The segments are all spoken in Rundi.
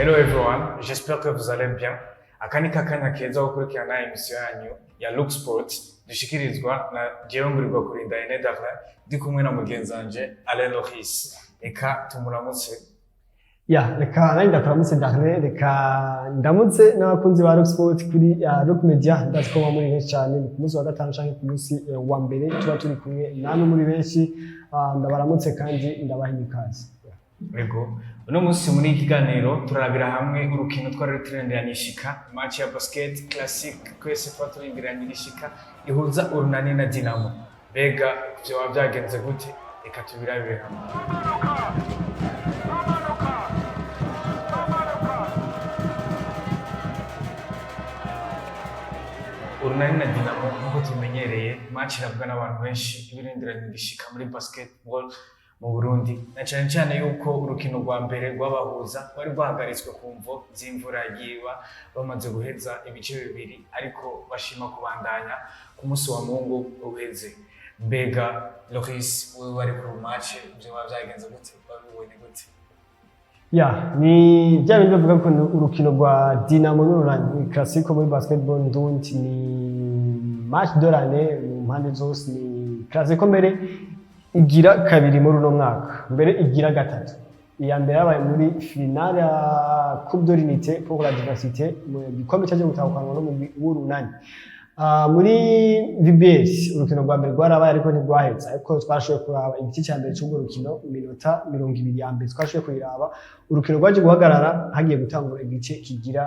Hello everyone, j'espère que vous allez bien. Aka ni kakanya keza ko gukurikirana émission yanyu ya Look Sport dushikirizwa na jewe Ngurirwa Kurinda Aine Darlin, ndi kumwe na mugenzi wanje Alain Loris. Reka tumuramutse. Ya, reka nanjye ndakuramutse Darlin, reka ndamutse n'abakunzi ba Rock Sport kuri Rock Media. Ndazi ko muba muri benshi cyane. Ni ku munsi wa gatanu canke ku munsi wa mbere tuba turi kumwe namwe muri benshi. Ndabaramutse kandi ndabaha ikaze. Ego. Uno munsi muri iki kiganiro turarabira hamwe urukino twari turindiranye ishika, match ya basket classique twese tuba turindiranye ishika, ihuza Urunani na Dinamo. Mbega vyoba vyagenze gute? Reka tubirabire hamwe. Amanuka, amanuka, amanuka. Urunani na Dinamo, nk'uko tubimenyereye, match irabwa n'abantu benshi ibirindiranye igishika muri basketball mu Burundi, na cyane cyane yuko urukino rwa mbere rwabahuza rwari rwahagaritswe ku mvo z'imvura yagiye iba bamaze guheza ibice bibiri, ariko bashima kubandanya ku munsi wa Mungu uheze. Mbega Loris, wewe wari ku match, vyoba vyagenze gute? Wabibonye gute? Ya, ni bya bindi bavuga ko ni urukino rwa Dinamo n'Urunani ni classico muri basketball ndundi, ni match de l'année mu mpande zose, ni classico mbere igira kabiri muri uno mwaka, mbere igira gatatu. Iya mbere yabaye muri finale ya Coupe de l'Unité pour la diversité, mu gikombe cyaje gutahukanwa n'umugwi w'Urunani. Muri VBS urukino rwa mbere rwarabaye ariko ntirwahetse, ariko twashoboye kuraba igice cya mbere cy'urwo rukino, iminota 20 ya mbere twashoboye kuyiraba. Urukino rwaje guhagarara hagiye gutangura igice kigira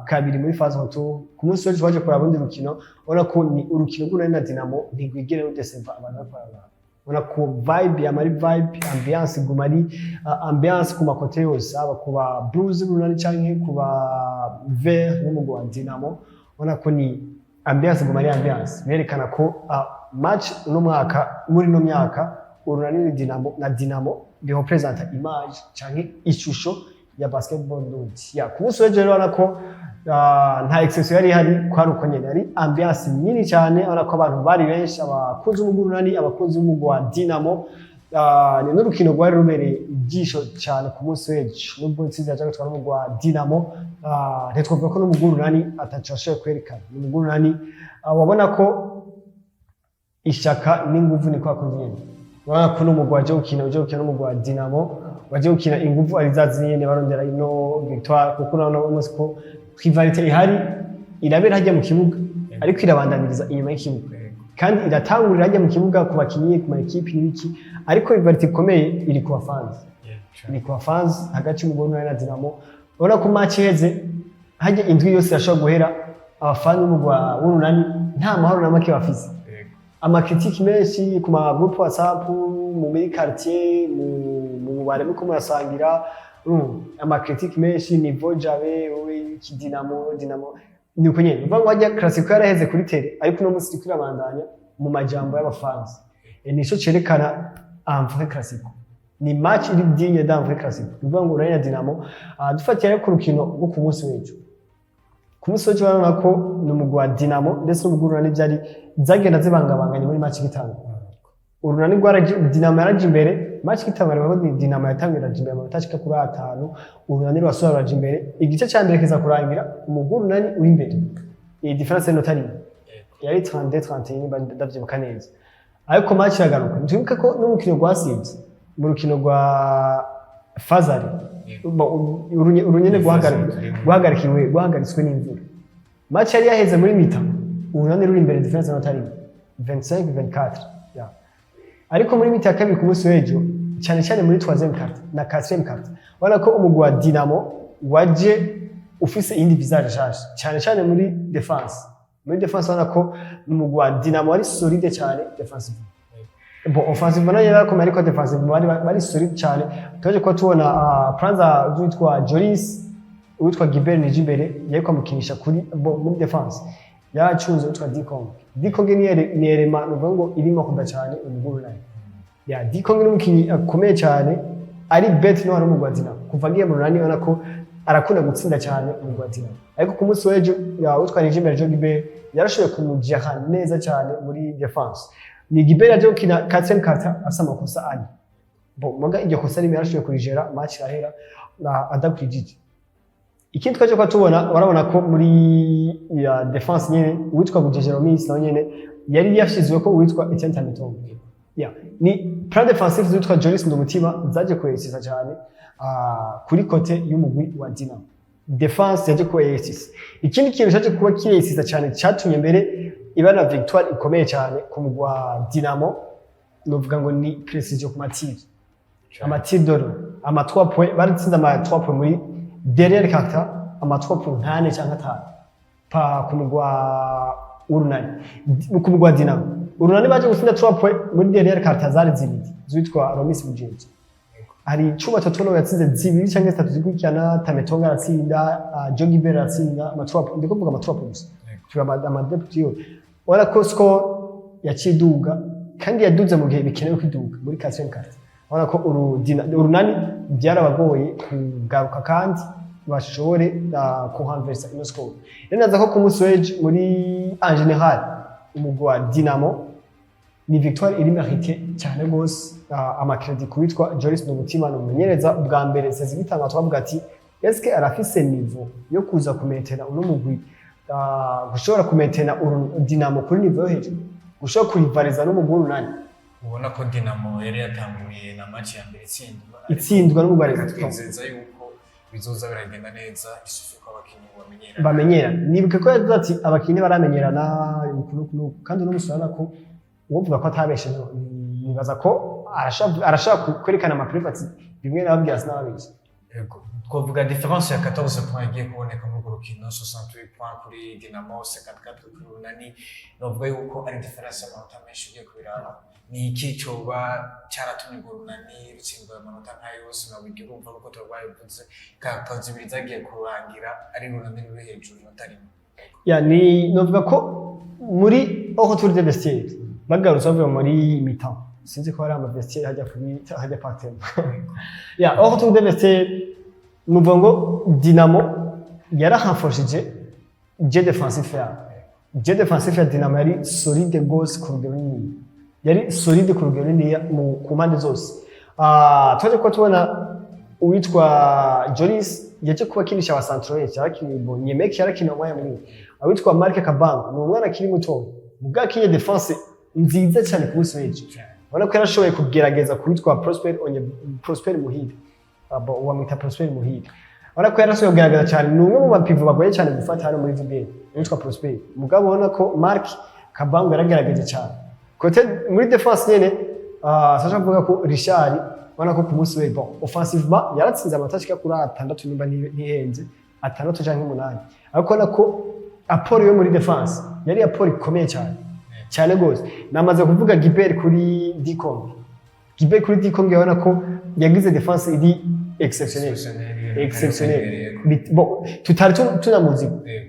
kabiri muri phase retour. Ku munsi w'ejo twaje kuraba urundi rukino, ubona ko ni urukino rw'Urunani na Dinamo ntirwigera rudeseva abantu bariko bararaba. Ubona ko vibe yama ari vibe, ambiance iguma ari ambiance ku ma côtés yose, haba ku ba Blues b'Urunani canke ku ba Vert b'umugwi wa Dinamo. Ubona ko ni ambiance iguma ari ambiance, berekana ko match uno mwaka, muri no myaka, Urunani ni Dinamo na Dinamo birepresenta image canke ishusho ya basketball ndundi. Ya, ku munsi w'ejo rero urabona ko nta exception yari ihari, kwari uko nyene, ari ambiance nini cyane. Urabona ko abantu bari benshi, abakunzi b'umugwi Urunani, abakunzi b'umugwi wa Dinamo. Ni n'urukino rwari rubereye ijisho cyane ku munsi w'ejo, nubwo intsinzi yaje gutwara n'umugwi wa Dinamo. Ntitwavuga ko n'umugwi Urunani ataco washoboye kwerekana. Ni umugwi Urunani wabona ko ishaka n'inguvu ni kwa kundi nyene. Urabona ko n'umugwi waje gukina n'umugwi wa Dinamo waje gukina, inguvu ari za zindi nyene, barondera ino victoire, kuko urabona uno munsi ko rivalité ihari irabera hajya mu kibuga, ariko irabandaniriza inyuma y'ikibuga, kandi iratangurira hajya mu kibuga ku bakinyi, ku ma équipes n'ibiki, ariko rivalité ikomeye iri ku bafanzi, iri ku bafanzi hagati y'umugwi Urunani na Dinamo. Urabona ko match iheze hajya indwi yose irashobora guhera abafani b'umugwi w'Urunani nta mahoro na make bafise, ama critiques menshi ku ma groupe WhatsApp, mu muri quartier, mu bubare muko murasangira, ama critiques menshi, niveau jabe wowe iki Dinamo, Dinamo ni uko nyene. Uvuga ngo hajya classico yaraheze kuri terrain, ariko uno munsi iriko irabandanya mu majambo y'abafanzi. Nico cerekana un vrai classico, ni match iri digne d'un vrai classico. Ni ukuvuga ngo Urunani na Dinamo, dufatiye rero ku rukino rwo ku munsi w'ejo, ku munsi w'ejo urabona ko ni umugwi wa Dinamo ndetse n'umugwi w'Urunani byari zagenda zibangabanganye muri match igitangura. Urunani rwaraje, Dinamo yaraje imbere match igitangura, rero ni Dinamo yatanguye iraja imbere amanota ashika kuri atanu, Urunani rurasubira ruraja imbere. Igice ca mbere kiza kurangira umugwi w'Urunani uri imbere, iyi différence y'inota rimwe yari 32 31 niba ndavyibuka neza, ariko match iragaruka. Twibuke ko n'urukino rwasivye mu rukino rwa Fazari urunyene rwahagaritswe n'imvura. Match yari yaheze muri mi-temps Urunani ruri imbere différence y'inota rimwe, 25 24, ya. Ariko muri mi-temps ya kabiri ku munsi w'ejo, cyane cyane muri troisième quart na quatrième quart, ubona ko umugwi wa Dinamo waje ufise iyindi visage nshasha, cyane cyane muri défense. Muri défense ubona ko umugwi wa Dinamo wari solide cyane défensive. Bon, offensive nayo yarakomeye, ariko défensive bari solide cyane. Twaje kuba tubona Pranza witwa Joris, uwitwa Gilbert Nijimbere yariko amukinisha kuri, bon, muri défense yaracunze uwitwa Dikong. Dikong ni élément nuvuga ngo irimo kuda cyane umugwi Urunani. Ya, Dikong ni umukinyi akomeye cyane, ari bête noire umugwi wa Dinamo. Kuva agiye mu Runani ubona ko arakunda gutsinda cyane umugwi wa Dinamo, ariko ku munsi w'ejo ya witwa Nijimbere Joe Gilbert yarashoboye kumujera neza cyane muri défense. Ni Gilbert yaje gukina quatrième quart afise amakosa ane. Bon, muga iryo kosa rimwe yarashoboye kurijera, match irahera na adakwijije. Ikindi twaje kuba tubona, urabona ko muri ya défense nyene uwitwa Bujeje Romis nawe nyene yari yashizwe ko uwitwa Etienne Tametongo. Yeah. Ni plan défensif zitwa Joris Ndumutima zaje kwesisa cyane kuri côté y'umugwi wa Dinamo. Défense yaje kwesisa. Ikindi kintu cyaje kuba kiresisa cyane cyatumye mbere iba na victoire ikomeye cyane ku mugwi wa Dinamo, novuga ngo ni précision ku matiri, amatiri doro, ama 3 points. Baritsinze ama 3 points muri dernière quart, ama 3 points nkane cyangwa atanu pa ku mugwi wa Urunani, ku mugwi wa Dinamo. Urunani baje gutsinda 3 points muri dernière quart, zari zibiri zitwa Romis Bujeje. Hari Chuma Totono yatsinze zibiri cyangwa zitatu zikurikirana, Tametonga aratsinda, Jogi Bell aratsinda ama 3 points. Ndiko mvuga ama 3 points, tuba ama deputy yo. Wala ko score yaciye iduga, kandi yaduze mu gihe bikenewe kwiduga muri quatrième quart. Urabona ko Urunani byarabagoye kugaruka kandi bashobore kuhanversa ino score. Rero naza ko ku munsi w'ejo, muri en général, umugwi wa Dinamo ni victoire iri mérité cyane gose. Ama crédit kuwitwa Joris Numutima, ni umumenyereza bwa mbere saison bitanga twavuga ati: "Eske arafise niveau yo kuza kumentena uno mugwi, gushobora kumentena Dinamo kuri niveau yo hejuru, gushobora kurivariza n'umugwi w'Urunani?" Ubona ko Dinamo yari yatanguye na match ya mbere itsindwa. Itsindwa n'umugwi wa Reka Rayon. twizeza yuko bizoza biragenda neza, isufi ko abakinnyi bamenyerana. Bamenyera. Nibuke ko yavuze ati abakinnyi baramenyerana uku n'uku n'uku, kandi uno musi urabona ko uwovuga ko atabeshe, nibaza ko arashaka kwerekana ama preuves ati bimwe nababwira sinababeshe. Yego. Twavuga différence ya 14 points igiye kuboneka muri urwo rukino, 68 points kuri Dinamo, 54 kuri Runani. Novuga yuko ari différence y'amanota menshi ugiye kubiraba. Ni iki coba cyaratumye urwo Runani rutsindwa ayo manota nka yose? Nabwo urumva ko twabivuze, quart zibiri zagiye kurangira ari Runani ruri hejuru inota rimwe. Ya, ni novuga ko muri au retour des vestiaires, bagarutse bavuye muri mi-temps, sinzi ko hari ama vestiaire hajya kuri hajya partenaire ya au retour des vestiaires, nuvuga ngo Dinamo yararenforcije jeu défensif yabo. Jeu défensif ya Dinamo yari solide gose ku rugero runini, yari solide ku rugero runini ku mpande zose. Twaje kuba tubona uwitwa Jolis yaje kuba akinisha aba centre benshi, yarakiniye Nyemeki, yarakiniye umwanya munini. Awitwa Marc Kabango ni umwana akiri muto, mugabo akinye défense nziza cyane ku munsi w'ejo. Ubona ko yarashoboye kugerageza kuwitwa Prosper Onye, Prosper Muhire. Abo wamwita Prosper Muhire, ubona ko yarashoboye kugerageza cyane. Ni umwe mu ba pivots bagoye cyane gufata hano muri VBA, witwa Prosper. Mugabo ubona ko Marc Kabango yaragerageje cyane côté muri défense nyene. Sasha avuga ko Richard, ubona ko ku munsi we, bon, offensivement yaratsinze amanota ashika kuri atandatu, nimba ntihenze, atandatu canke umunani, ariko ubona ko apport yo muri défense yari apport ikomeye cyane cyane gose. Namaze kuvuga Gibert kuri Dikong, Gibert kuri Dikong, urabona ko yagize défense iri exceptionnelle, exceptionnelle. Bon, tutari tunamuzi.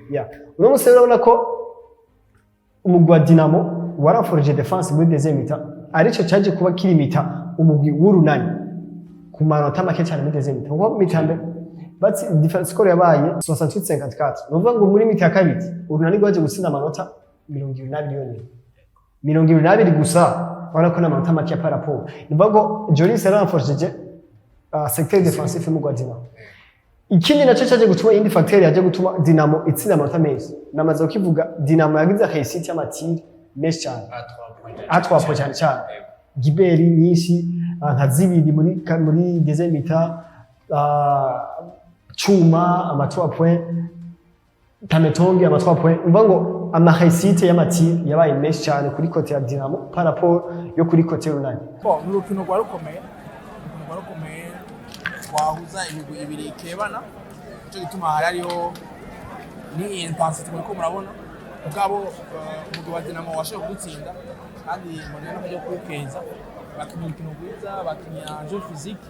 Yeah. Uno munsi rero urabona ko umugwi wa Dinamo waraforije défense muri deuxième mi-temps, arico caje kuba kirimita umugwi w'Urunani ku manota make cyane muri deuxième mi-temps, kuko mi-temps mbere batsi différence score yabaye 68-54. Ni ukuvuga ngo muri mi-temps ya kabiri Urunani rwaje gutsinda amanota 22 yonyene, 22 gusa. Urabona ko n'amanota make par rapport. Ni ukuvuga ngo Jolis yaranforije secteur défensif y'umugwi wa Dinamo. Ikindi nacyo cyaje gutuma, iyindi facteur yaje gutuma Dinamo itsinda amanota menshi, namaze kukivuga, Dinamo yagize réussite y'amatiri menshi cyane à 3 points cyane cyane. Giberi nyinshi, nka zibiri muri deuxième mi-temps, Chuma ama 3 points, Tametongi ama 3 points. Umva ngo ama réussite y'amatiri yabaye menshi cyane kuri côté ya Dinamo par rapport yo kuri côté y'Urunani. Bon, ni urukino rwari rukomeye, urukino rwari rukomeye rwahuza imigwi ibiri ikebana. Nicyo gituma hari hariho ni intensité muriko murabona. Mugabo umugwi wa Dinamo washoboye kudutsinda, kandi mbona no kujya kuwukeza. Bakinye urukino rwiza, bakinye jeu physique.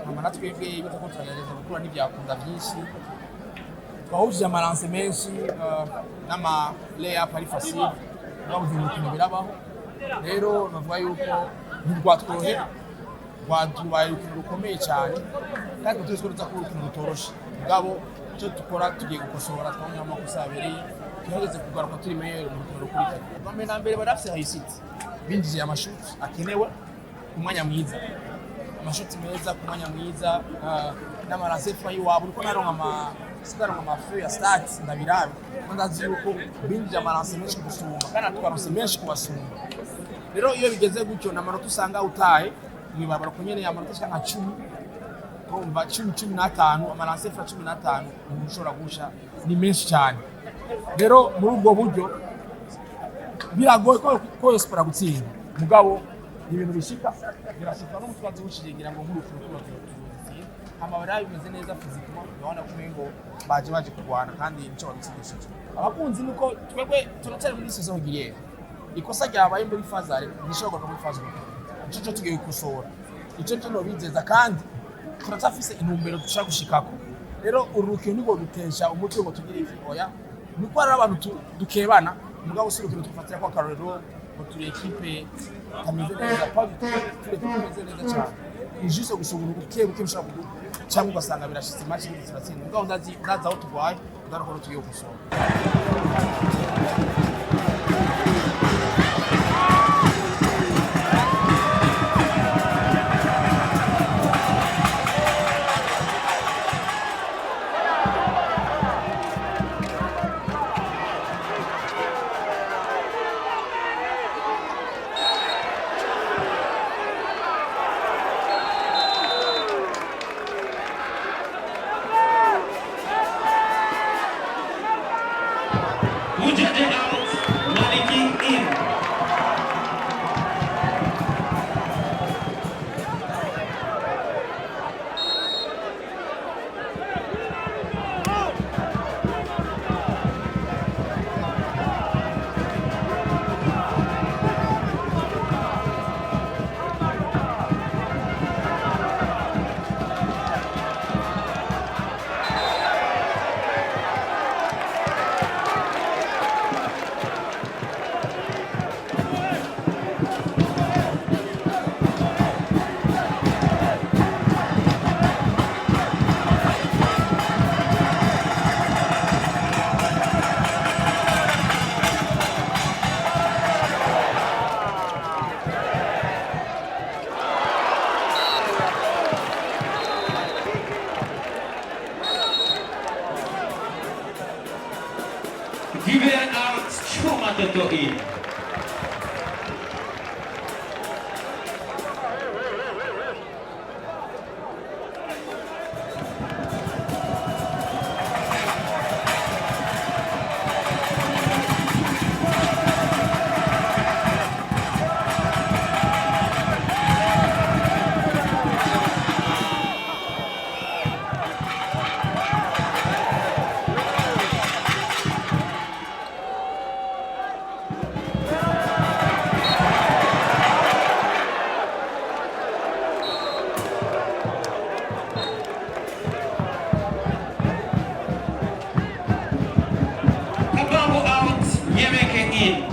Hama na twebwe ibyo turiko turagerageza gukora ntibyakunda byinshi. Twahujije ama lancers menshi n'ama lay-up ari facile. Mugabo urukino birabaho. Rero navuga yuko ntirwatworohera, rwatubaye urukino rukomeye cyane, kandi tuzi ko ruza kuba urukino rutoroshe. Mugabo icyo dukora, tugiye gukosora, twabonye aho amakosa yabereye, tugerageze kugaruka turi meilleur mu rukino rukurikira. Bwa mbere na mbere bari bafise réussite, binjije amashuti akenewe ku mwanya mwiza, amashuti meza ku mwanya mwiza, n'ama lancers francs y'iwabo uriko naronka ama Sindaronka amafu ya stats ndabirabe, kuko ndazi yuko binjije ama lancers menshi gusumba, kandi twaronse menshi kubasumba. Rero iyo bigeze gutyo, ni amanota usanga utaye mw'ibarabara ko nyene, amanota ashika nka 10, urumva 10, 15, ama lancers francs 15 umuntu ushobora gusha ni menshi cyane. Rero muri ubwo buryo biragoye ko yosipora gutsinda, mugabo ni ibintu bishika, birashika no mutwazi wushije ngira ngo nk'urukino tuba tuzitsinda. Hama bari bimeze neza physiquement, urabona ko umengo baje kurwana, kandi nico badutsindishije. Abakunzi, nuko twebwe turacyari muri saison régulière. Ikosa ryabaye muri phase aller ntishobora kugaruka muri phase retour. Ico cyo tugiye gukosora, ico cyo nobizeza, kandi turacyafise intumbero dushaka gushikako. Rero uru rukino nirwo dutesha umutwe ngo tugire iki, oya. Niko hari abantu dukebana, mugabo si urukino tufatira ko akarorero ngo turi équipe itameze neza. Pas du tout, turi équipe imeze neza cyane. Ni juste gusa ubuntu buke buke bushobora kudu cyangwa ugasanga birashitse match ibiri turatsinda, mugabo ndazi aho turwaye, ndazi ko tugiye gukosora. Bujeje out, Maliki in. Given out, Chuma Toto in. Kabango out, Yemeke in.